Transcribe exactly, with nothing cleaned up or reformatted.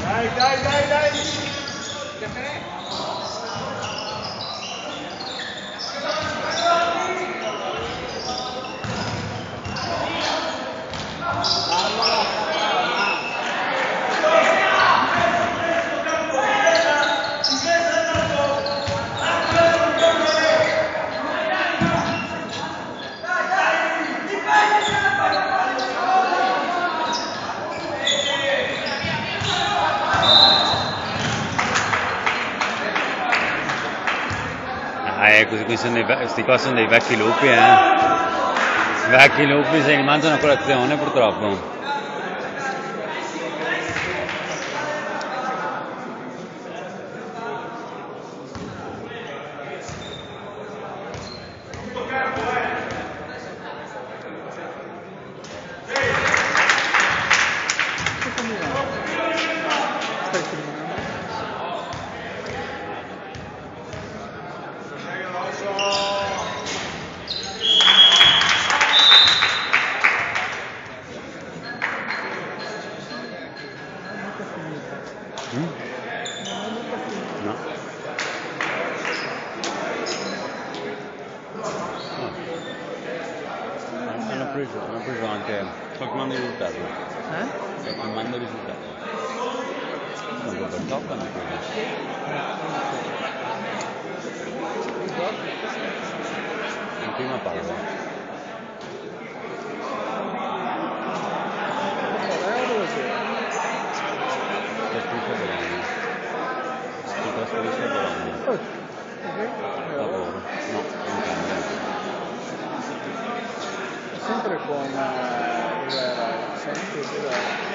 Dai, dai, dai, dai! Ah, eh, questi, questi sono dei ve-, sti qua sono dei vecchi lupi, eh. Vecchi lupi, se li mangiano a colazione, purtroppo. Mm? No. Ah. Hanno preso, hanno preso anche, sto filmando i risultati. Eh? Sto filmando i risultati. Sono per top, hanno preso. In prima palla. Trasferisce a Bologna. Trasferisce a Bologna. Eh, ok. Lavoro. No, in cambio. Sempre con, eh, Rivera, sempre Rivera.